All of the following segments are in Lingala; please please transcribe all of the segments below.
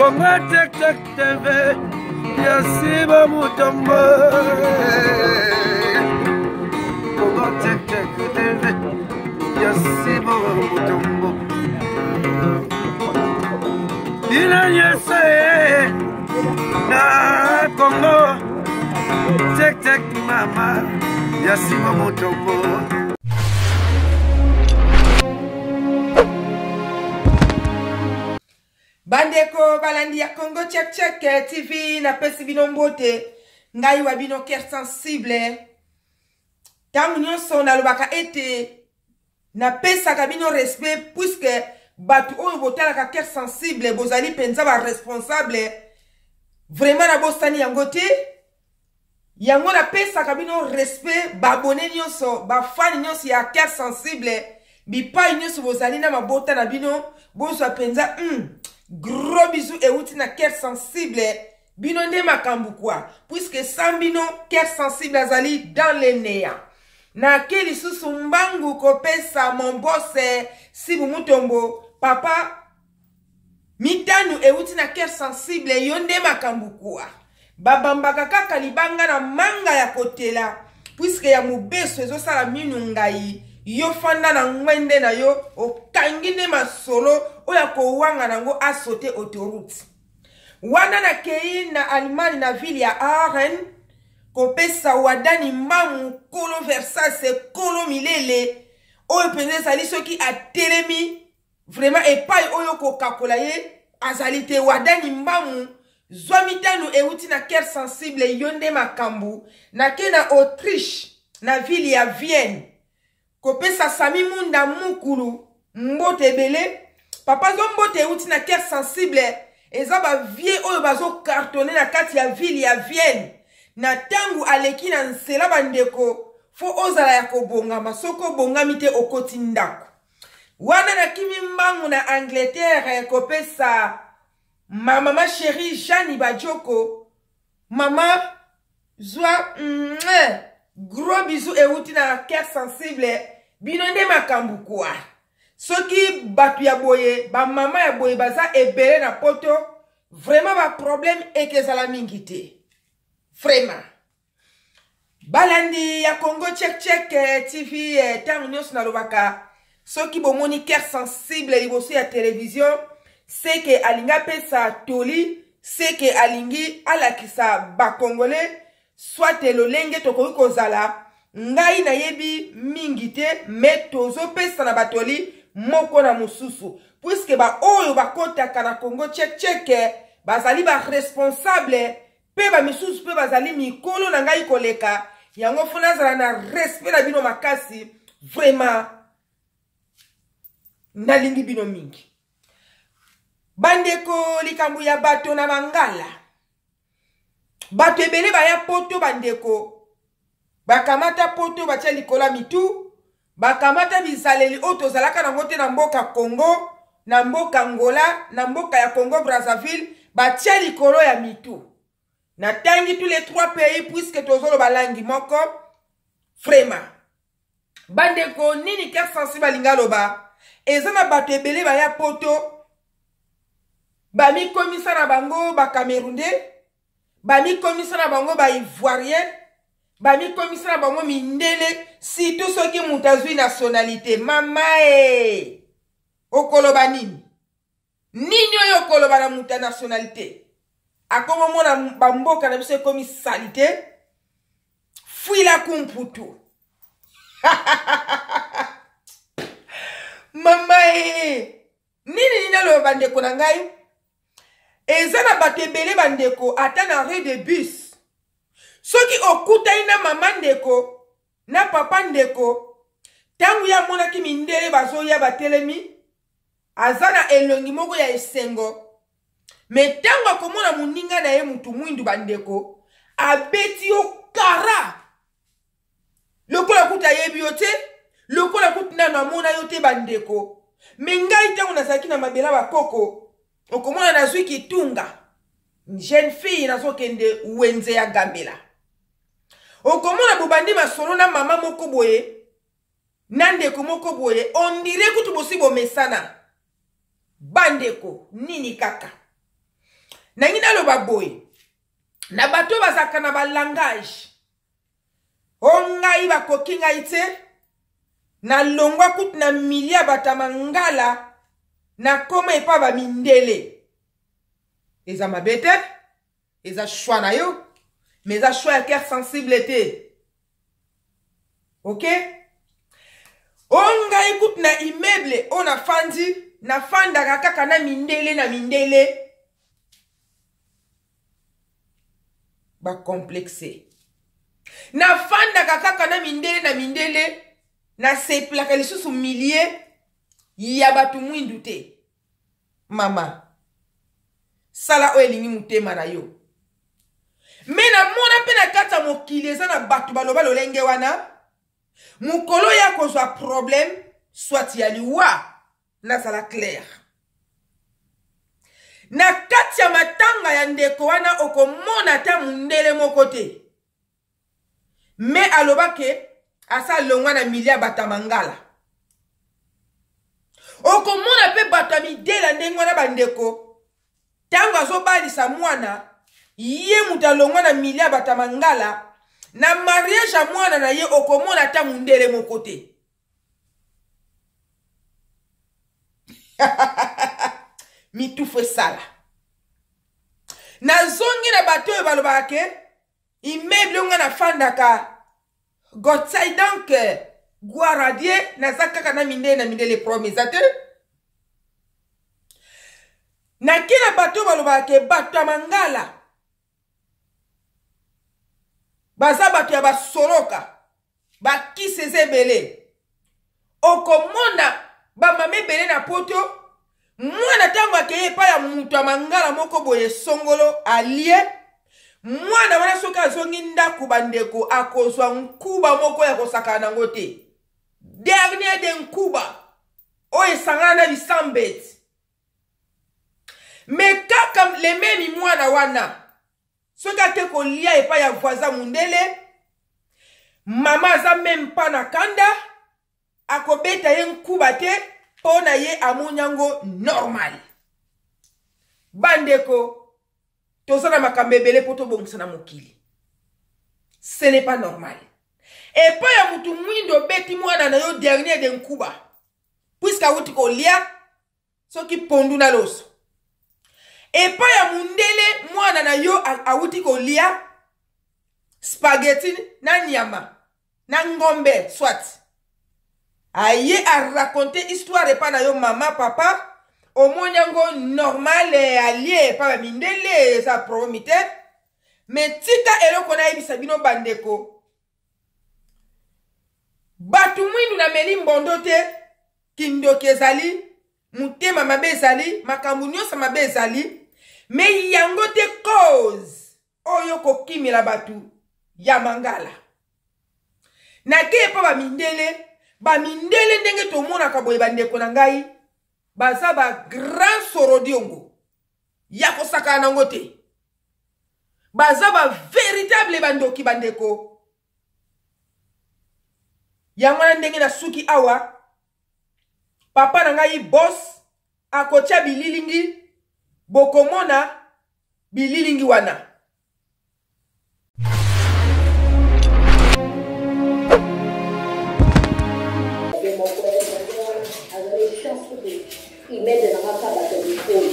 Congo Check Check TV ya Siba Mutombo. Congo Check Check TV ya Siba Mutombo. Bino nyonso na Congo Check Check mama ya Siba Mutombo. Bandeko balandi ya Congo Check Check TV, napesi bino mbote. Ngai wa bino cœur sensible. Tango nyonso nalobaka ete napesaka bino respect puisque bato oyo botalaka cœur sensible bozali mpenza ba responsable. Vraiment nabosani yango te. Yango napesaka bino respect, ba abonné nyonso, ba fan nyonso ya cœur sensible, bipai nyonso bozali na mabota na bino, bozwa mpenza gros bisous euti na cœur sensible. Bino nde makambo kwa, puisque sans bino cœur sensible azali dans le néant. Nake lisusu mbangu kopesa mon boss Sibu Mutombo, papa mitano euti na cœur sensible, yo nde makambo kwa. Babambaka kaka libanga na manga ya kotela, puisque ya mobeso ezosala minu ngai. Yo fanda na ngwende na yo, okangi nde masolo oyo akowanga nango asote autoroute. Wana nakei na Allemagne na ville ya Aachen kopesa Wadani Mbamu kolo Versace kolo Milele oyo mpenza ezali soki atelemi vraiment epai oyo kokakola ye azali te. Wadani Mbamu zwa mitano euti na cœur sensible, yo nde makambo. Nake na Autriche na ville ya Vienne kopesa Sami Munda Mukulu mbote ebele. Papa zo mbote euti na cœur sensible, eza ba vieux oyo bazo cartonner na kati ya ville ya Vienne. Na tangu aleki na nzela bandeko, fo ozala ya kobongama, soki obongami te okoti ndako. Wana nakimi mbangu na Angleterre kopesa ma mama chérie Jeanne Bajoko, mama zwa gros bisous euti na cœur sensible. Bino nde makambo kwa. Soki bato ya boye, ba mama ya boye baza ebele na poto, vraiment ba problème ekezala mingi te. Vraiment. Balandi ya Congo Check Check TV, tango nyonso nalobaka soki bomoni cœur sensible liboso ya télévision, c'est que alingi apesa toli, c'est que alingi alakisa ba Congolais soit lolenge tokoki kozala. Ngai nayebi mingi te, mais tozopesa na batoli moko na mosusu, puisque ba oyo bakotaka na Congo Check Check bazali ba responsable pe ba misusu pe bazali mikolo na ngai koleka. Yango fo nazala na respect na bino makasi. Vraiment nalingi bino mingi. Bandeko, likambo ya bato na mangala, bato ebele baya poto bandeko, bakamata poto batia likolo ya mitu, bakamata bizaleli oyo tozalaka nango te na mboka Congo, na mboka Angola, na mboka ya Congo Brazzaville, batia likolo ya mitu. Natangi tous les trois pays puisque tozoloba langi moko. Vraiment bandeko, nini cœur sensible alinga loba? Eza na bato ebele baya poto, bamikomisa na bango ba Camerounais, bamikomisa na bango ba Ivoirien, bamikomisa na bango mindele, surtout soki moto azwi nationalité. Mama e, okoloba nini? Nini oyo okoloba na moto ya nationalité? Akomomona bamboka na biso ekomi salite, fuila kumputu. Mama e, nini nini aloba bandeko na ngai? Eza na bato ebele bandeko, ata na rue de bus, soki okutani na mama ndeko na papa ndeko, tangu ye amonaki mindele bazoya batelemi, aza na elongi moko ya esengo. Me tangu akomona moninga na ye mutu mwindu bandeko, abeti yo kara lokola kuta ayebi yo te, lokola kutu nanu amona yo te bandeko. Me ngai tangu nazalaki na mabela bakoko, okomona nazwi kitunga jeune fille nazokende wenze ya Gambela, okomona bobandi masolo na mama moko boye na ndeko moko boye, on dirait kutu bosi bomesana bandeko. Nini kaka? Nangi naloba boye na bato bazalaka na balangage o ngai bakoki ngai te, nalongwa kutu na milia bato ya mangala, nakoma epa bamindele. Eza mabe te, eza choix na yo, mais eza choix ya cœur sensible te. Ok, o ngai kutu na immeuble oyo nafandi, nafandaka kaka na mindele na mindele. Bacomplexe, nafandaka kaka na mindele na mindele, nasepelaka lisusu milie ya bato mwindu te. Mama, sala oyo elingi motema na yo. Me namona mpe na kati ya mokili eza na bato baloba lolenge wana, mokolo ya kozwa problème soit ya liwa. Nazala claire, na kati ya matanga ya ndeko wana okomona ata mundele moko te. Me aloba ke asa alongwa na milia bato ya mangala. Okomona mpe bato ya midela ndenge wana bandeko, ntango azobalisa mwana ye, moto alongwa na milia bato ya mangala, na mariage ya mwana na ye okomona ata mundele moko te. Mitufu esala. Nazongi na bato oyo balobaka ke immeuble oyo nga nafandaka, Gott sei Dank, gloire à Dieu, naza kaka na mindele na mindele, problème eza te. Nake na bato oyo balobaka ke bato ya mangala baza bato ya basoloka, bakisi eza ebele. Okomona bamama ebele na poto, mwana ntango akei epai ya moto ya mangala moko boye songolo, alie mwana wana, soki azongi ndako bandeko, akozwa nkuba moko ya kosakana nango te, dernier de nkuba oyo esangana na bisambeti. Me kaka lememi mwana wana, soki ake kolia epai ya voisin mundele, mama aza meme pa na kanda, akobeta ye nkuba te, mpo na ye amoni yango normal. Bandeko, toza na makambo ebele mpo tobongisa na mokili. Ce n'est pas normal epai ya mutu mwindo obeti mwana na yo dernier de nkuba, puisque awuti kolia soki pondu na loso. Epai ya mundele, mwana na yo awuti kolia spaghetti na nyama na ngombe, soit aye araconte histoire epai na yo mama, papa, omoni yango normal, alie epai ya mindele, eza problème te. Me tika eloko nayebisa bino bandeko, bato mwindu, nameli mbondo te, kindoki ezali, motema mabe ezali, makambo nyonso mabe ezali, me yango te cause oyo kokimela bato ya mangala. Nakeye mpo bamindele, bamindele ndenge tomonaka boye bandeko na ngai, baza ba grand sorodiongo ya kosakana nango te, baza ba véritable bandoki bandeko. Yango wana ndenge nasuki awa, papa na ngai boss akotia bililingi, bokomona bililingi wana. Immeuble na nga ka bato ya mikolo,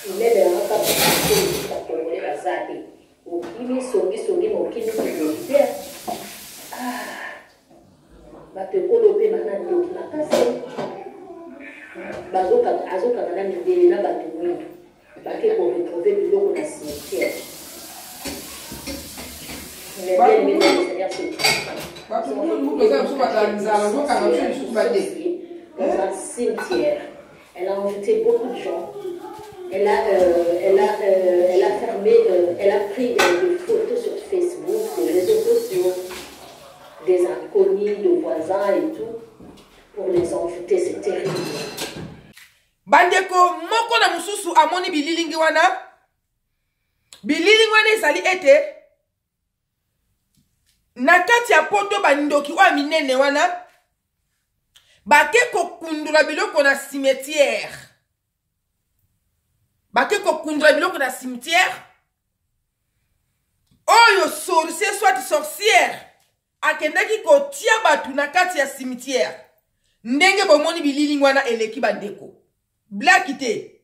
immeuble na nga ka bato ya mikolo, bakongole baza te. Okimi songisongi, ma okimi kindoki te. Ah, bato ekolo mpe bana ndoki makasi, azokanga na mindele na bato mwindu, bake koretrouve biloko na cimetière. Mais bien aimé dans le Seigneur, c'est bato mwindu toza biso bato ya nzala, ozokanga biso lisusu bade. Dans un cimetière. Elle a invité beaucoup de gens. Elle a fermé, elle a pris des photos sur Facebook, des réseaux sociaux, des inconnus, de voisins et tout, pour les envoûter. C'est terrible. Bandeko, moko na mosusu amoni bililingi wana. Bililingi wana ezali ete na kati ya poto, bandoki oyo ya minene wana bake kokundula biloko na cimetière. Bake kokundola biloko na cimetière. Oyo sorcier soit sorcière akendaki kotia bato na kati ya cimetière. Ndenge bomoni bililingi wana eleki bandeko. Blaki te.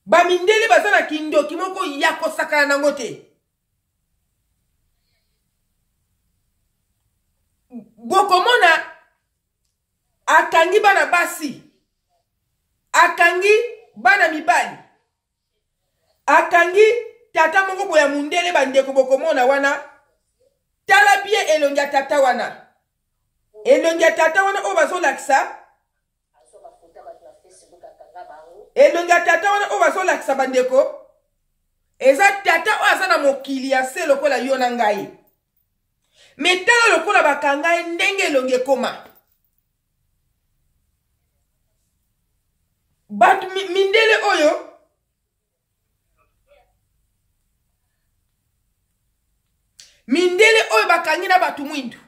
Bamindele baza na kindoki moko ya kosakana nango te. Bokomona akangi bana basi, akangi bana mibali, akangi tata moko boya mundele. Bandeko, bokomona wana, tala bien elongi ya tata wana, elongi ya tata wana oyo bazolakisa, elongi ya tata wana oyo bazolakisa bandeko, eza tata oyo aza na mokili ya se lokola yo na ngai. Me tala lokola bakanga ye, ndenge elongi ekoma. Bato mindele oyo, mindele oyo bakangi na bato mwindu.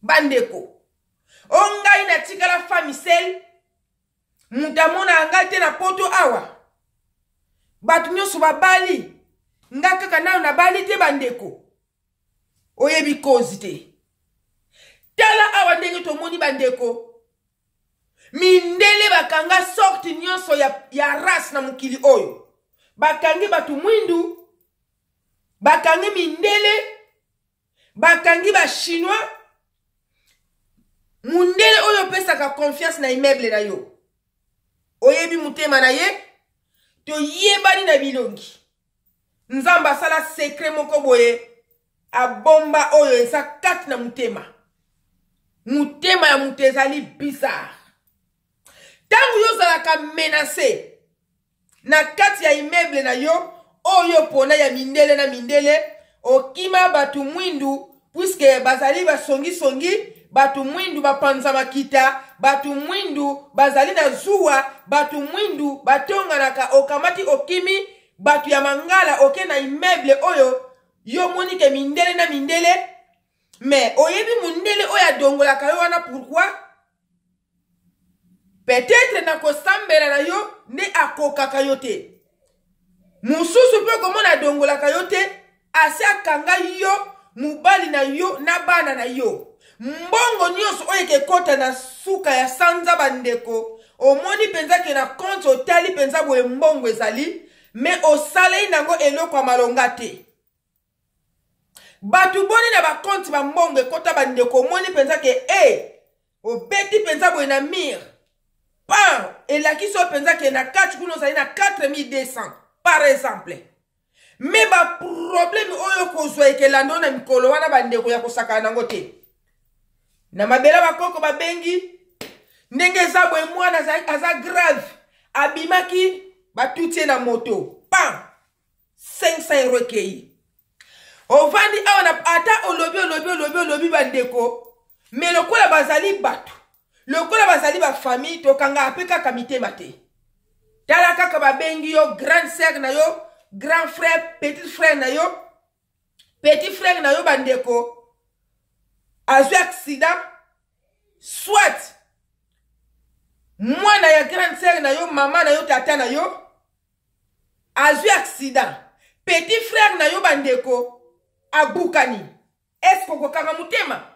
Bandeko, o ngai natikala famisel, moto amonaka ngai te na poto awa. Bato nyonso babali, nga kaka nano nabali te. Bandeko, oyebi kozi te. Tala awa ndenge tomoni bandeko, mindele bakanga sorte nyonso ya race na mokili oyo. Bakangi bato mwindu, bakangi mindele, bakangi bachinois. Mundele oyo opesaka confiance na immeuble na yo, oyebi motema na ye, toyebani na bilongi. Nzambe asala secret moko boye, abomba oyo eza kati na motema. Motema ya moto ezali bizarre. Ntango yo ozalaka menace na kati ya immeuble na yo oyo pona ya mindele na mindele, okima bato mwindu puiske bazali basongisongi, bato mwindu bapanza makita, bato mwindu bazali na zuwa, bato mwindu batonganaka, okamati okimi bato ya mangala, oke na immeuble oyo yo omoni ke mindele na mindele. Me oyebi mundele oyo adongolaka yo wana pourquoi? Peut-être na kosambela na yo nde akokaka yo te. Mosusu mpe okomona adongolaka yo te, asi akanga yo, mobali na yo na bana na yo. Mbongo nyonso oyo ekekota na suka ya sanza, bandeko, omoni mpenza ke na konte otali mpenza boye mbongo ezali, me osaleli nango eloko ya malonga te. Bato boni na bakonte bambongo ekota, bandeko, omoni mpenza ke e obeti mpenza boye na mire pan, elakisi oyo mpenza ke na kati kuna ozali na 4200 par exemple. Me baprobleme oyo kozwa ekelanda oyo na mikolo wana, bandeko, ya kosakana nango te. Na mabela bakoko babengi ndenge eza boye, mwana aza grave, abimaki, batuti ye na moto, pan, 500 euro ekei. Ovandi awa na ata olobi olobi olobi olobi, bandeko, me lokola bazali bato, lokola bazali bafamille, tokangaka mpe kaka mitema te. Tala kaka babengi yo grande sœur na yo, grand frère, petit frère na yo, petit frère na yo, bandeko, azwi accident, soit mwana ya grande sœur na yo, mama na yo, tata na yo azwi accident, petit frère na yo, bandeko, abukani. Eske okokanga motema?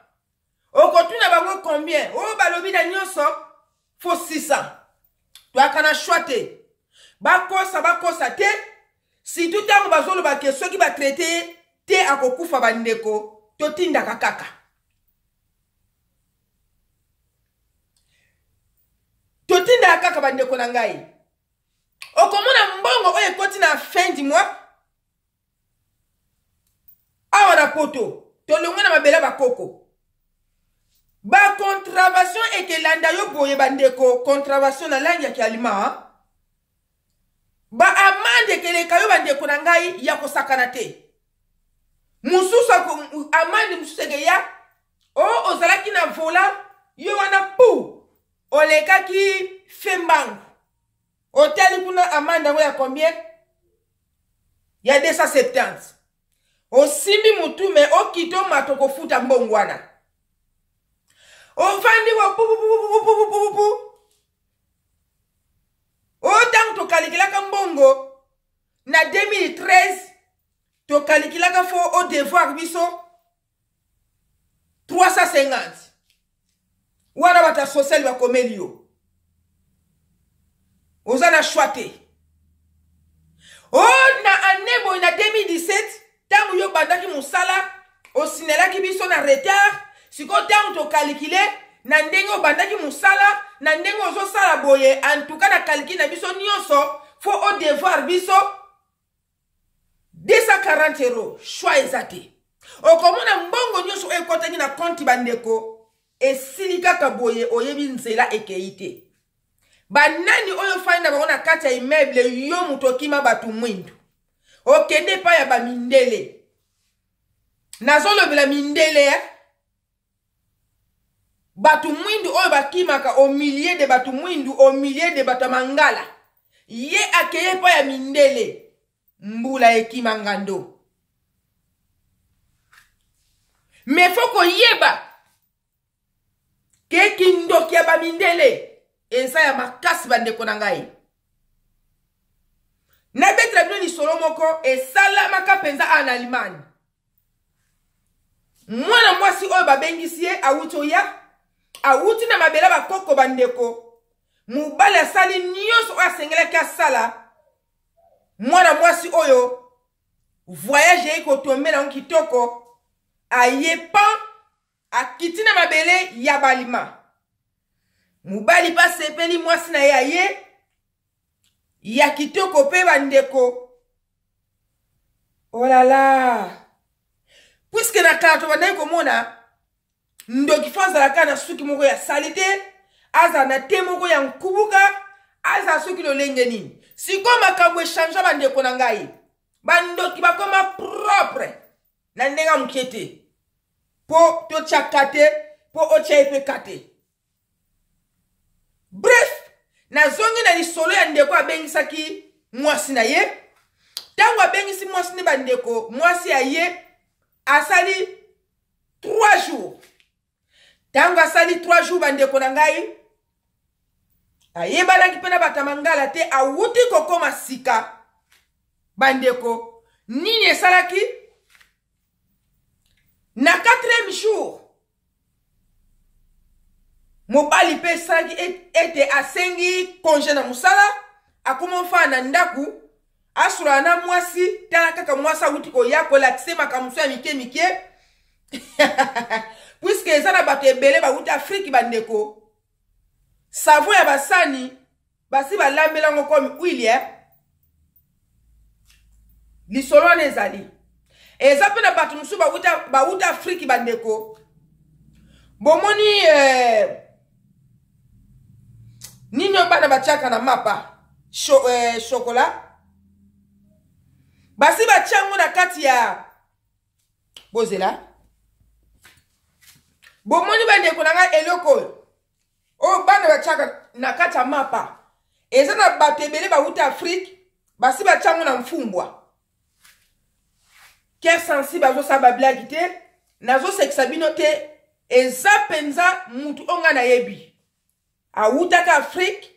Okotuna bango combien? Oyo balobi na nyonso fo 600. Toyaka na choix te, bakosa bakosa te, surtout ntango bazoloba ke soki batraite ye te akokufa. Bandeko, totindaka kaka, totindaka kaka. Bandeko na ngai, okomona mbongo oyo ekoti na fin du mois awa na poto, tolongwe na mabele bakoko, bacontravation ekelanda yo boye. Bandeko, contravention na langi ya kialima, baamande ekeleka yo, bandeko na ngai, ya kosakana te. Mosusu amande mosusu ekeya o ozalaki na vola yo wana, pu olekaki fe mbangu, otali kuna amande yango ya combien? Ya 270. Osimbi mutu, me okita omata, okofuta mbongo wana. Ovandi pupupupupupupupu, oyo ntango tokalikelaka mbongo. odevoir biso 350 wana bato ya social bakomeli yo oza na choix te. O oh, na année boye na 2017 ntango yo obandaki mosala osinelaki biso na retard, sikoyo ntango tokalikile na ndenge obandaki mosala na ndenge ozosala boye, antuka na kaliki na biso nyonso fo odevoir biso 240 euro. Choix eza te. Okomona mbongo nyonso oyo ekɔtaki na konti bandeko esili kaka boye, oyebi nzela ekei te. Banani oyo ofandi na bango na kati ya immeuble, yo moto okima bato mwindu okende epai ya bamindele, nazolobela mindele eh? Bato mwindu oyo bakimaka au milieu de bato mwindu, au milieu de bato ya mangala, ye akeye epai ya mindele, mbula ekima ngando. Me fo koyeba ke kindoki ya bamindele eza ya makasi. Bandeko na ngai, nabetela bino lisolo moko esalamaka mpenza awa na Allemagne. Mwana mwasi oyo babengisi ye awuti oya, awuti na mabele bakoko. Bandeko, mobali asali nyonso oyo asengelaki asala. Mwana mwasi oyo voyage eyei kotombe nango kitoko, aye pan akiti na mabele ya balima. Mobali mpe asepeli, mwasi na ye aye ya kitoko mpe bandeko olala oh, puiske na kala tobandaki komona ndoki fo azalaka na suki moko ya salite, azala na te moko ya nkubuka, azala soki lolenge nini. Sikoyo makambo echange bandeko na ngai, bandoki bakoma propre na ndenge ya moke te, mpo totya ka te, mpo otya ye mpe ka te. Bref, nazongi na lisolo ya ndeko abengisaki mwasi na ye. Ntango abengisi mwasi nde bandeko, mwasi ya ye asali 3 jours. Ntango asali 3 jours, bandeko na ngai, ayebanaki mpe na bato ya mangala te, awuti kokoma sika. Bandeko, nini esalaki na 4e jour? Mobali mpe esalaki ete asengi konge na mosala, akoma ofaa na ndako asolana na mwasi. Tala kaka mwasi awuti koya kolakise makambo mosusu ya mike mike, puiske eza na bato ebele bawuti Afriki. Bandeko, savon ya basani basi balambela yango comme huile eh? Lisolo wana ezali eza mpe na bato mosusu bawuta, bawuta Afriki. Bandeko, bomoni nini oyo bana batiaka na mapa, chocolat, basi batia yango na kati ya bozela. Bomoni bandeko na ngai, eloko oyo oyo bana batiaka na kati ya mapa, eza na bato ebele bawuta Afrike basi batia yango na mfumbwa. Cœur sensible azosala bablagi te, nazosekisa bino te, eza mpenza mutu oyo ngai nayebi awutaka Afrike,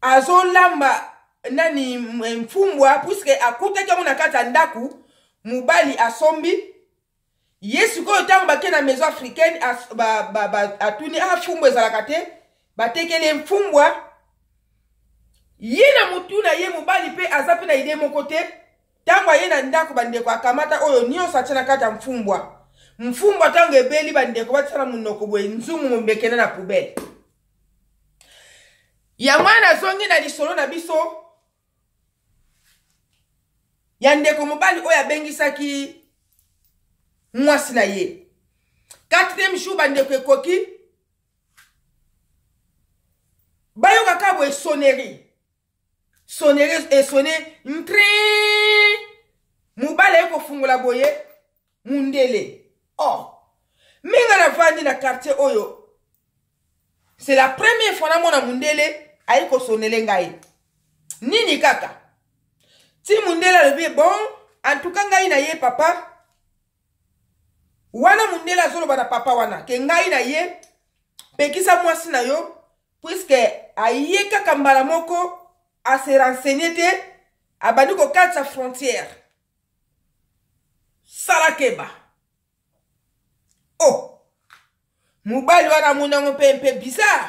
azolamba nani mfumbwa, puiske akutaki yango na kati ya ndako, mobali asombi ye. Sikoyo ntango bake na maison africaine, atuni a fumbwa ezalaka te, batekeli ye mfumbwa. Ye na motu na ye, mobali mpe aza mpe na ide moko te. Ntango aye na ndako, bandeko, akamata oyo nyonso atia na kati ya mfumbwa. Mfumbwa ntango ebeli, bandeko, batia na monoko boye, nzungu mombekende na poubele. Yango wana nazongi na lisolo na biso ya ndeko mobali oyo abengisaki mwasi na ye. Quatrième jour, bandeko, ekoki, bayokaka boye sonnerie, sonnerie esone ntrin. Mobali aye kofungola boye, mundele. Oh, minga navandi na quartier oyo, c'est la première fois namona mundele aye kosonele ngai. Nini kaka ti mundele alobi: "Bon, en tout cas ngai na ye papa wana." Mundele azoloba na papa wana ke ngai na ye pekisa mwasi na yo, puiske aye kaka mbala moko, ase renseigner te, abandi kokatisa frontière. Sala keba. Oh! Mobali wana amoni yango mpe mpe bizarre.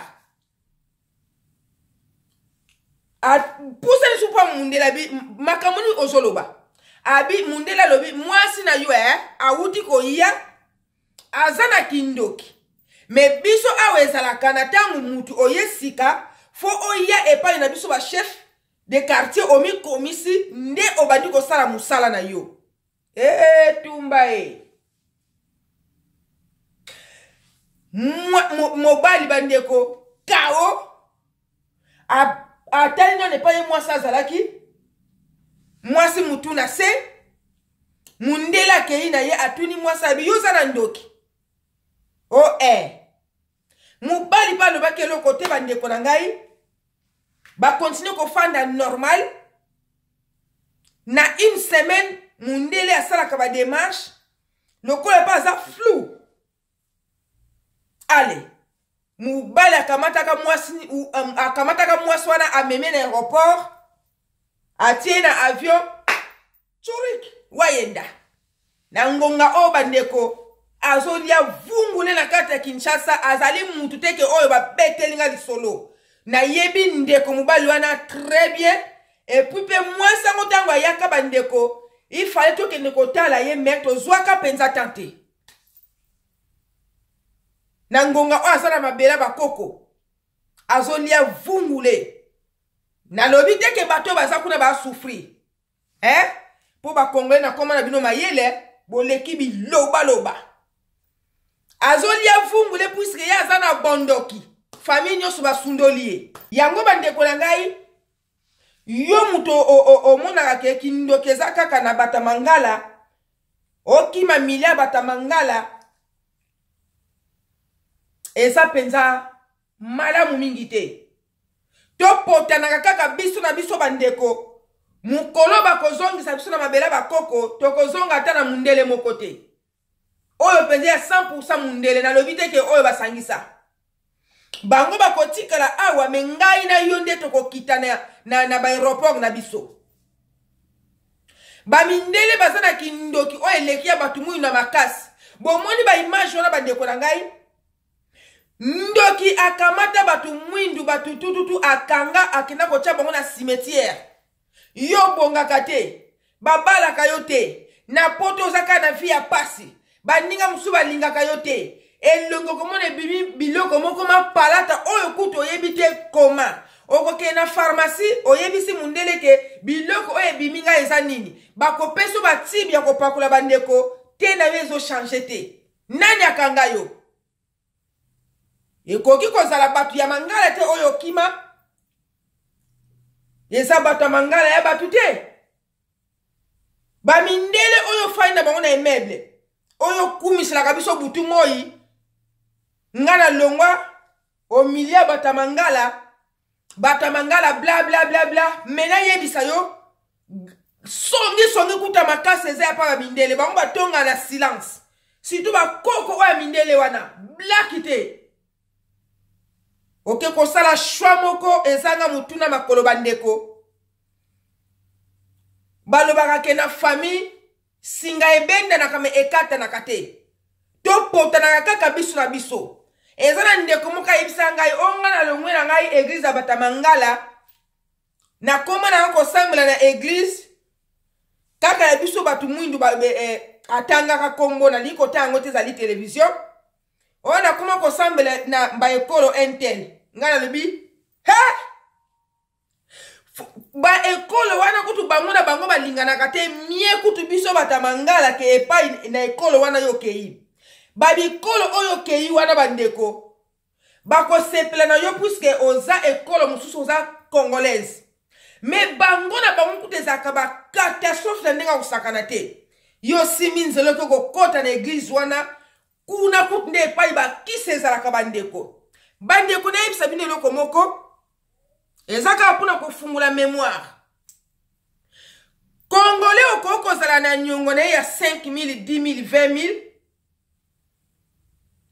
Apusa lisusu mpo mundele abi makambo nini ozoloba? Abi mundele alobi mwasi na yo eh, awuti koya aza na kindoki. Me biso awa ezalaka na ntango mutu oye sika fo oya epai na biso ba chef de quartier omikomisi nde obandi kosala mosala na yo. Ee tumba e. Mobali bandeko kao atali nano epai ye mwasi azalaki mwasi mutu na se mundele akei na ye atuni mwasi abi yo oza na ndoki o oh, eh. Mobali mpe alobaki eloko te bandeko na ngai bakontinue kofanda normal na une semaine mundele asalaka bademarche lokola mpe aza flou ale mobali akamataka mwasi akamataka mwasi wana ameme na aéroport atie na avion Churik wayenda na ngonga oyo bandeko azolia vungule na kati ya Kinshasa azali mutu te ke oyo babeteli nga lisolo nayebi ndeko mobali wana très bien epuis mpe mwasi yango ntango ayaka bandeko ifale tokende kotala ye me tozwaka mpenza tan te na ngonga oyo aza na mabela bakoko azolia vungule nalobi te ke bato oyo baza kuna basouffrir eh? mpo bakongole na koma na bino mayele boleki bilobaloba azolia vungule puiske ye aza na bondoki famille nyonso basundoli ye yango bandeko na ngai yo moto omonaka ke kindoki eza kaka na bata mangala okima milia bata mangala eza mpenza malamu mingi te topotanaka kaka biso na biso bandeko mokolo bakozongisa biso na mabele bakoko tokozonga ata na mundele moko te oyo mpenza ya 100% mundele nalobi te ke oyo basangisa bango bakotikala awa me ngai na yo nde tokokita na, na, na baeroport na biso bamindele baza na kindoki oyo eleki ya bato mwino na makasi bomoni baimage wana bandeko na ngai ndoki akamata bato mwindu bato tututu akanga akenda kotya bango na cimetière yo obongaka te babalaka yo te na poto oza kaka na vie ya pasi baninga mosusu balingaka yo te elongi okomona ebimi biloko moko mapalata oyo kutu oyebi te koma okokende na pharmacie oyebisi mundele ke biloko oyo ebimi ngai eza nini bakopesa batibe ya kopakola bandeko te na yo ezochange te Nani akanga yo? Ekoki kozala bato ya mangala te oyo okima. Eza bato ya mangala ya bato te. Bamindele oyo ofandi na bango na immeuble oyo okumiselaka biso butu moi nga na longwa omilia bato ya mangala bato ya mangala bla bla bla bla me nayebisa yo songi songi kuta makasi eza ya pa bamindele bango batonga na silence surtout bakoko oyo ya mindele wana blaki te oke kosala shwa moko ezanga motuna makolo bandeko balobaka ke na famille singa ebendanaka me ekatanaka te topotanaka kaka biso na biso eza na ndeko moko ayebisa ngai o ngai nalongwe na ngai eglize ya batamangala nakoma na kosambela na eglize kaka ya biso bato mwindu ba, eh, atangaka nkombo nalingi kotanga yango te ezali televizio oyo nakoma kosambela na baekolo intel ngai nalobi he baekolo wana kutu bango na bango balinganaka te mie kutu biso bato ya mangala ke epai na ekolo wana yo okei babikolo oyo okei wana bandeko bakosepela na yo puiske oza ekolo mosusu oza congolaise me bango na bango kutu ezalaka bacatastrophe na ndenge ya kosakana te yo osimi nzela oke kokɔta na eglize wana kuna kutu nde epai bakisi ezalaka bandeko bandeko nayebisa bino eloko moko eza kaka mpona kofungola memoire congolais okoki kozala na niongo na ye ya 5000 10000 20000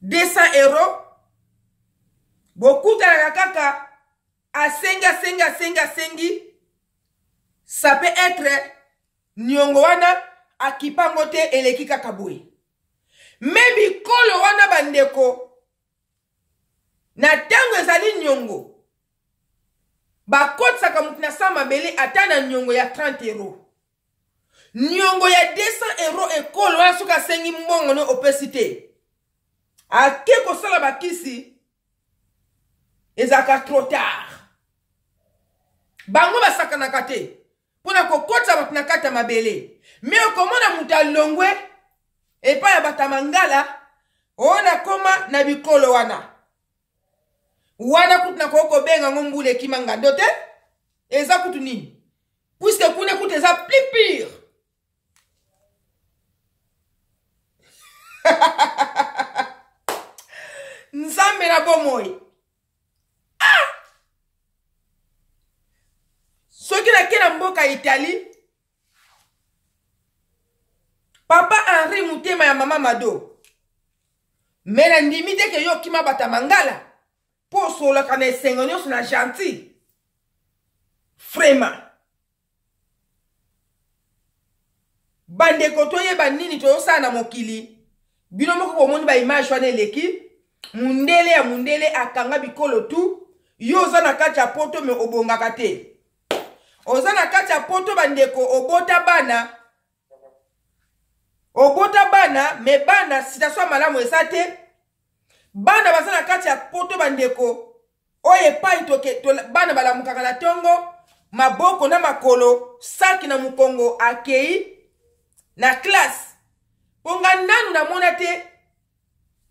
200 euro bokutanaka kaka asengi asengi asengi asengi ça peut être niongo wana. Akipa yango te, eleki kaka boye. Me bikolo wana bandeko, na ntango ezali nyongo, bakotisaka moto na sa mabele ata na nyongo ya 30 euro, nyongo ya 200 euro. Ekolo wana soki asengi mbongo no opesi te, ake kosala bakisi, ezalaka trop tard. Bango basakanaka te mpo na kokotisa bato na kati ya mabele. Me okomona moto alongwe epai ya bato ya mangala oyo nakoma na bikolo wana wana, kutu nakoki kobenga yango mbula ekima ngando te. Eza kutu nini? Puiske kuna kutu eza plus pire. Nzambe na bomoi, ah! Soki nake na mboka Italie, papa Henri motema ya mama Mado, me nandimi te ke yo okima bato ya mangala mpo osololaka na esengo nyonso na gentil. Vraiment bandeko, toyeba nini tozosala na mokili. Bino moko bomoni baimage wana eleki. Mundele ya mundele akanga bikolo tu. Yo oza na kati ya poto, me obongaka te. Oza na kati ya poto bandeko, obota bana, obota bana, me bana situation ya malamu eza te. Bana baza na kati ya poto bandeko, oyo epai toke, to, bana balamukaka na ntongo, maboko na makolo, saki na mokongo, akei na classe. Mpo nga nanu namona te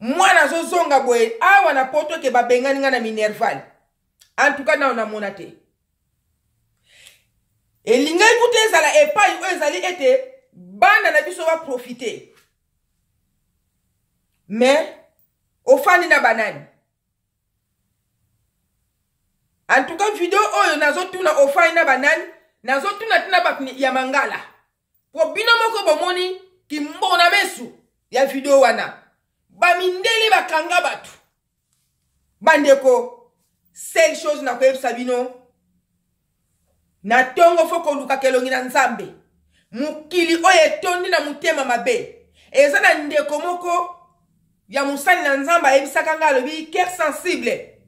mwana azozonga boye awa na poto ke babengani nga na minerval. En tout cas nanu namona te. Elingaki kuta ezala epai oyo ezali ete bana na biso baprofite, mais ofandi na banani? En tout cas video oyo nazotuna, ofandi na banani? Nazotuna tina bato ya mangala, po bino moko bomoni kimbona mesu ya video wana. Bamindele bakanga bato bandeko. Seule chose nakoyebisa bino na ntongo, fo kolukaka elongi na Nzambe. Mokili oyo etondi na motema mabe. Eza na ndeko moko ya mosali na Nzambe ayebisaka ngai, alobi: "Cœur sensible,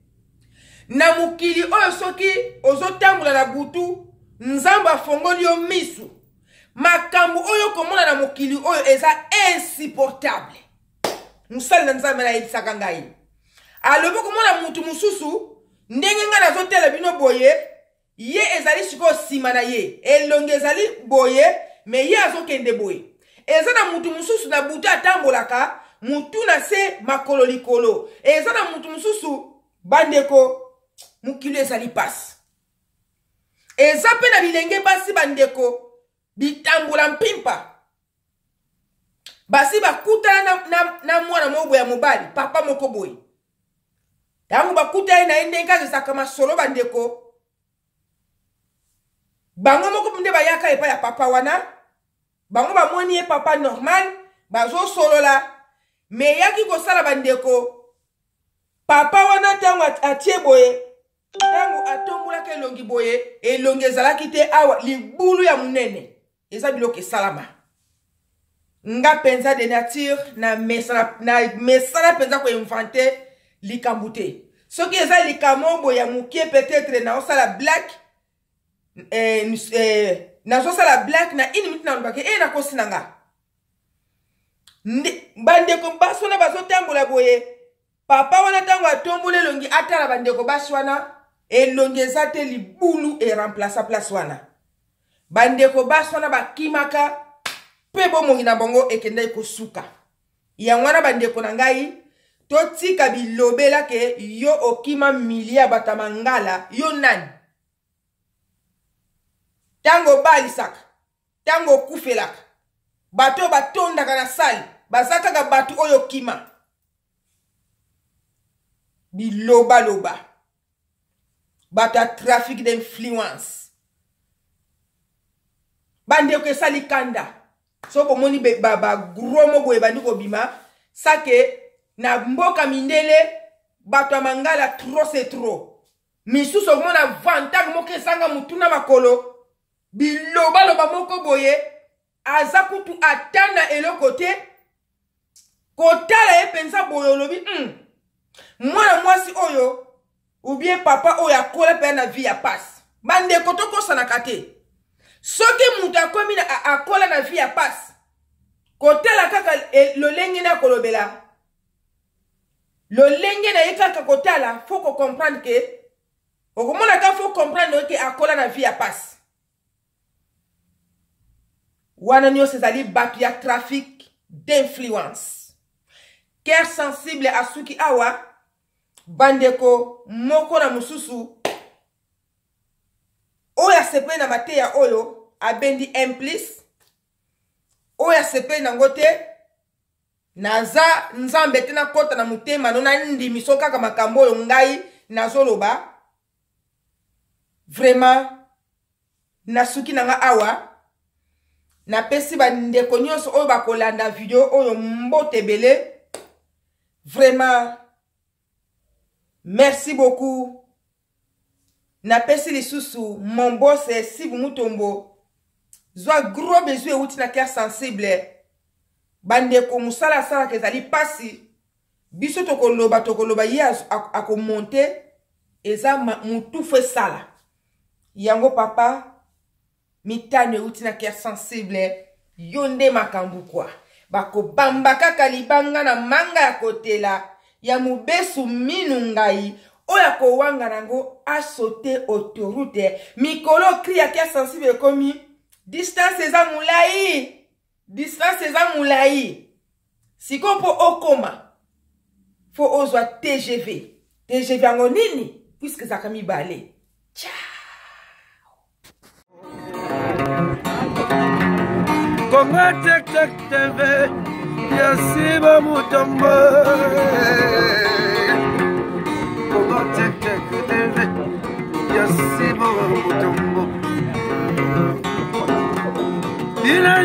na mokili oyo soki ozotambola na butu, Nzambe afongoli yo misu, makambo oyo okomona na mokili oyo eza insupportable." Mosali na Nzambe nayebisaka ngai, alobi okomona mutu mosusu ndenge ngai nazotela bino boye, ye ezali sikoyo nsima na ye, elongi ezali boye, me ye azokende boye. Eza na mutu mosusu na butu atambolaka mutu na se, makolo likolo. Eza na mutu mosusu. Bandeko, mokili ezali pasi. Eza mpe na bilenge basi bandeko, bitambola mpimpa, basi bakutana na mwana moko boye ya mobali, papa moko boye. Ntango bakutani na ye, ndenge kaka ezalaka masolo bandeko, bango moko nde bayaka epai ya papa wana. Bango bamoni ye papa normal, bazosolola. Me eyaki kosala bandeko, papa wana ntango atie boye, ntango atombolaka elongi boye, elongi ezalaki te awa, libulu ya monene. Eza biloko esalama. Nga mpenza de nature na mesana, na mesana mpenza koinvente likambo te. Soki eza likambo boye ya moke, peut-être naosala black, nazosala black na une minute, nalobaki e nakosi na nga. Bandeko basi wana bazotambola boye, papa wana ntango atomboli elongi atala bandeko basi wana, elongi eza te, libulu eremplaça place wana. Bandeko basi wana bakimaka mpe bomoi na bango ekendaki kosuka. Yango wana bandeko na ngai, totika bilobela ke yo okima milie ya bato ya mangala. Yo nani? Ntango obalisaka, ntango okufelaka, bato oyo batondaka na sale baza kaka bato oyo okima. Bilobaloba, bato ya trafic d'influence bandeko, esali kanda. So bomoni bagros mo boye bandi kobima sake na mboka mindele, bato ya mangala, trop c'est trop. Misusu okomona vantag moko ezanga motu na makolo, bilobaloba moko boye. Aza kutu ata na eloko te. Kotala ye mpenza boye olobi mwana mwasi oyo ou bien papa oyo akola mpenza na vie ya pasi. Bandeko, tokosanaka te. Soki moto akomi na akola na vie ya pasi, kotala kaka lolenge na kolobela, lolenge na ye kaka kotala, faut kocomprendre ke okomona ka, faut comprendre ke akola na vie ya pasi. Wana nyonso ezali bato ya trafic d'influence. Cœur sensible asuki awa. Bandeko, moko na mosusu oyo asepeli na mateya oyo, abendi un plus. Oyo asepeli nango te, naza Nzambe te nakɔta na motema no nandimiso kaka makambo oyo ngai nazoloba. Vraiment, nasuki na nga awa. Napesi bandeko nyonso oyo bakolanda video oyo mbote ebele. Vraiment, merci beaucoup. Napesi lisusu mon boss Sibu Mutombo, zwa gros bisou euti na Cœur Sensible. Bandeko, mosala asalaka ezali mpasi. Biso tokoloba, tokoloba, ye akomonte. Eza mutufu esala yango. Papa mitano euti na Cœur Sensible. Yo nde makambo kwa bakobamba kaka libanga na manga ya kotela ya mobesu minu ngai oyo akowanga nango asote autoroute. Mikolo cri ya Cœur Sensible ekomi distance eza molai, distance eza molai. Sikoyo mpo okoma, fo ozwa TGV. TGV yango nini, puisque ezalaka mibale? Ciao. Kongo Tek Tek TV ya Siba Mutombo. Kongo Tek Tek TV ya Siba Mutombo. Bino.